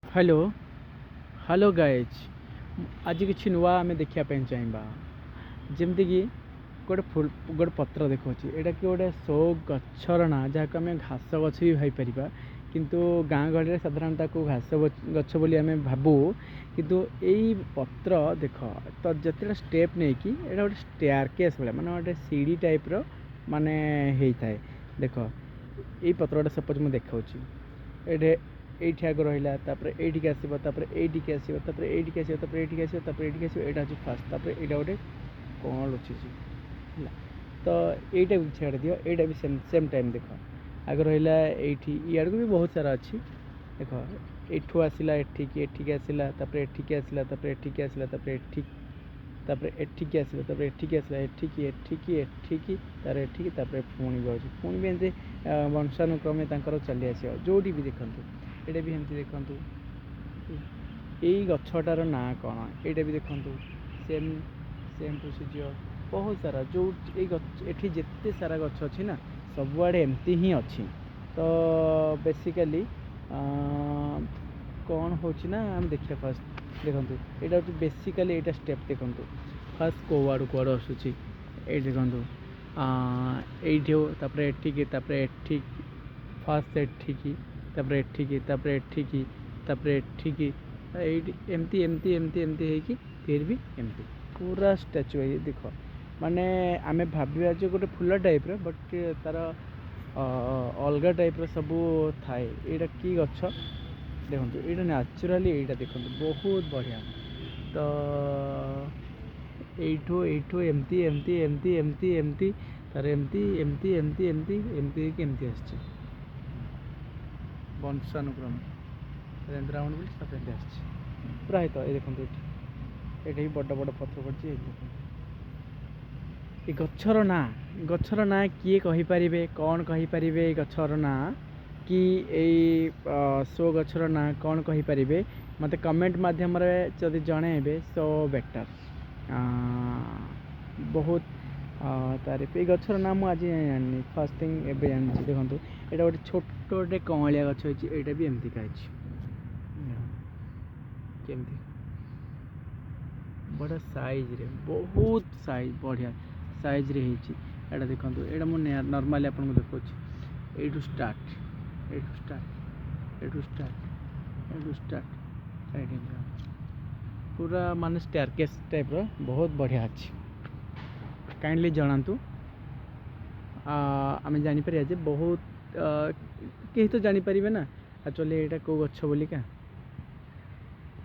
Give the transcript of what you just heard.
Hello, hello guys. ଆଜି କିଛି ନୂଆ ଆମେ ଦେଖିବା ପାଇଁ ଚାହିଁବା, ଯେମିତିକି ଗୋଟେ ଫୁଲ, ଗୋଟେ ପତ୍ର ଦେଖାଉଛି। ଏଇଟା କି ଗୋଟେ ଶୋ ଗଛର ନାଁ, ଯାହାକୁ ଆମେ ଘାସ ଗଛ ବି ଭାବିପାରିବା। କିନ୍ତୁ ଗାଁ ଗହଳିରେ ସାଧାରଣତଃ ତାକୁ ଘାସ ଗଛ ବୋଲି ଆମେ ଭାବୁ। କିନ୍ତୁ ଏଇ ପତ୍ର ଦେଖ ତ, ଯେତେଟା ଷ୍ଟେପ୍ ନେଇକି ଏଇଟା ଗୋଟେ ଷ୍ଟେୟାର କେସ୍ ଭଳିଆ, ମାନେ ଗୋଟେ ସିଡ଼ି ଟାଇପ୍ର ମାନେ ହେଇଥାଏ। ଦେଖ, ଏଇ ପତ୍ରଟା ସପୋଜ୍ ମୁଁ ଦେଖାଉଛି, ଏଇଠି ଏଇଠି ଆଗ ରହିଲା, ତାପରେ ଏଇଠିକି ଆସିବ, ତାପରେ ଏଇଠିକି ଆସିବ, ତାପରେ ଏଇଠିକି ଆସିବ, ତାପରେ ଏଇଠିକି ଆସିବ, ତାପରେ ଏଇଠିକି ଆସିବ। ଏଇଟା ହେଉଛି ଫାର୍ଷ୍ଟ। ତାପରେ ଏଇଟା ଗୋଟେ କ'ଣ ଲୁଚିଛି ହେଲା, ତ ଏଇଟା ବି ଛାଡ଼ି ଦିଅ। ଏଇଟା ବି ସେମ୍ ସେମ୍ ଟାଇମ୍। ଦେଖ, ଆଗ ରହିଲା ଏଇଠି, ଇଆଡ଼କୁ ବି ବହୁତ ସାରା ଅଛି। ଦେଖ, ଏଇଠୁ ଆସିଲା ଏଠିକି, ଏଠିକି ଆସିଲା, ତାପରେ ଏଠିକି ଆସିଲା, ତାପରେ ଏଠିକି ଆସିଲା, ତାପରେ ଏଠି, ତାପରେ ଏଠିକି ଆସିଲା, ତାପରେ ଏଠିକି ଆସିଲା, ଏଠିକି, ଏଠିକି, ଏଠିକି, ତାପରେ ଏଠିକି, ତାପରେ ପୁଣି ଯାଉଛି, ପୁଣି ବି ଏମିତି ବଂଶାନୁକ୍ରମେ ତାଙ୍କର ଚାଲି ଆସିବ। ଯେଉଁଠି ବି ଦେଖନ୍ତୁ, ଏଇଟା ବି ଏମିତି ଦେଖନ୍ତୁ। ଏଇ ଗଛଟାର ନାଁ କ'ଣ? ଏଇଟା ବି ଦେଖନ୍ତୁ, ସେମ୍ ସେମ୍ ପ୍ରୋସିଜିଅର୍। ବହୁତ ସାରା ଯେଉଁ ଏଇ ଗଛ, ଏଠି ଯେତେ ସାରା ଗଛ ଅଛି ନା, ସବୁଆଡ଼େ ଏମିତି ହିଁ ଅଛି। ତ ବେସିକାଲି କ'ଣ ହେଉଛି ନା, ଆମେ ଦେଖିବା। ଫାର୍ଷ୍ଟ ଦେଖନ୍ତୁ, ଏଇଟା ହେଉଛି ବେସିକାଲି ଏଇଟା ଷ୍ଟେପ୍। ଦେଖନ୍ତୁ, ଫାର୍ଷ୍ଟ କେଉଁଆଡ଼ୁ କୁଆଡ଼ୁ ଆସୁଛି। ଏଇଠି ଦେଖନ୍ତୁ, ଏଇଠି ହଉ, ତାପରେ ଏଠିକି, ତାପରେ ଏଠିକି, ଫାର୍ଷ୍ଟ ଏଠିକି, ତାପରେ ଏଠିକି, ତାପରେ ଏଠିକି, ତାପରେ ଏଠିକି, ଏଇଠି, ଏମିତି ଏମିତି ଏମିତି ଏମିତି ହେଇକି ଫିର୍ ବି ଏମିତି ପୁରା ଷ୍ଟାଚୁ ହେଇ। ଦେଖ, ମାନେ ଆମେ ଭାବିବା ଯେ ଗୋଟେ ଫୁଲ ଟାଇପ୍ର, ବଟ୍ ତାର ଅଲଗା ଟାଇପ୍ର ସବୁ ଥାଏ। ଏଇଟା କି ଗଛ ଦେଖନ୍ତୁ, ଏଇଟା ନ୍ୟାଚୁରାଲି, ଏଇଟା ଦେଖନ୍ତୁ, ବହୁତ ବଢ଼ିଆ। ତ ଏଇଠୁ ଏଇଠୁ ଏମିତି ଏମିତି ଏମିତି ଏମିତି ଏମିତି, ତାର ଏମିତି ଏମିତି ଏମିତି ଏମିତି ଏମିତି ହେଇକି ଏମିତି ଆସିଛି ବଂଶାନୁକ୍ରମେ। ଏମିତି ରାଉଣ୍ଡ ବୁଲି ତାପରେ ଏମିତି ଆସିଛି ପ୍ରାୟତଃ। ଏ ଦେଖନ୍ତୁ, ଏଠି ଏଠି ବି ବଡ଼ ବଡ଼ ପତ୍ର ପଡ଼ିଛି। ଏଇଠି ଦେଖନ୍ତୁ, ଏ ଗଛର ନାଁ, ଗଛର ନାଁ କିଏ କହିପାରିବେ? କ'ଣ କହିପାରିବେ ଏଇ ଗଛର ନାଁ? କି ଏଇ ଶୋ ଗଛର ନାଁ କ'ଣ କହିପାରିବେ? ମୋତେ କମେଣ୍ଟ ମାଧ୍ୟମରେ ଯଦି ଜଣେଇବେ, ସୋ ବେଟର୍। ବହୁତ ତାରିଫ। ଏଇ ଗଛର ନାଁ ମୁଁ ଆଜି ଜାଣିନି, ଫାର୍ଷ୍ଟ ଥିଙ୍ଗ ଏବେ ଜାଣିଛି। ଦେଖନ୍ତୁ, ଏଇଟା ଗୋଟେ ଛୋଟଟେ କଅଁଳିଆ ଗଛ ହେଇଛି। ଏଇଟା ବି ଏମିତିକା ହେଇଛି, କେମିତି ବଡ଼ ସାଇଜ୍ରେ, ବହୁତ ସାଇଜ୍, ବଢ଼ିଆ ସାଇଜ୍ରେ ହେଇଛି। ଏଇଟା ଦେଖନ୍ତୁ, ଏଇଟା ମୁଁ ନର୍ମାଲି ଆପଣଙ୍କୁ ଦେଖାଉଛି। ଏଇଠୁ ଷ୍ଟାର୍ଟ, ଏଇଠୁ ଷ୍ଟାର୍ଟ, ଏଇଠୁ ଷ୍ଟାର୍ଟ, ଏଇଠୁ ଷ୍ଟାର୍ଟ, ଏଇଠି ପୁରା ମାନେ ଷ୍ଟେୟାରକେସ୍ ଟାଇପ୍ର, ବହୁତ ବଢ଼ିଆ ଅଛି। କାଇଣ୍ଡଲି ଜଣାନ୍ତୁ, ଆମେ ଜାଣିପାରିବା ଯେ ବହୁତ କେହି ତ ଜାଣିପାରିବେ ନା ଆକ୍ଚୁଆଲି ଏଇଟା କେଉଁ ଗଛ ବୋଲିକା।